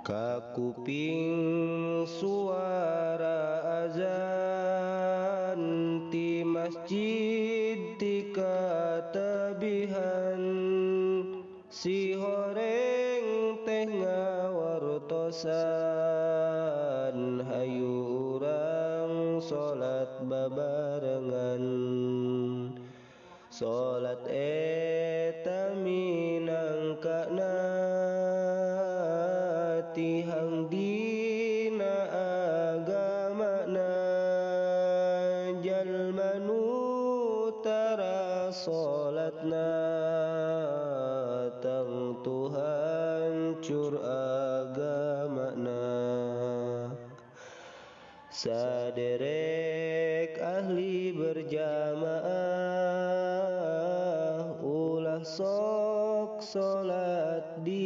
Kakuping suara azan ti masjid ti katebihan si horeng teh ngawartosan hayu urang salat babarengan. Salat eta minangkana tihang dina agamana jalma nu tara salatna tangtu hancur agamana. Saderek ahli berjamaah ulah sok salat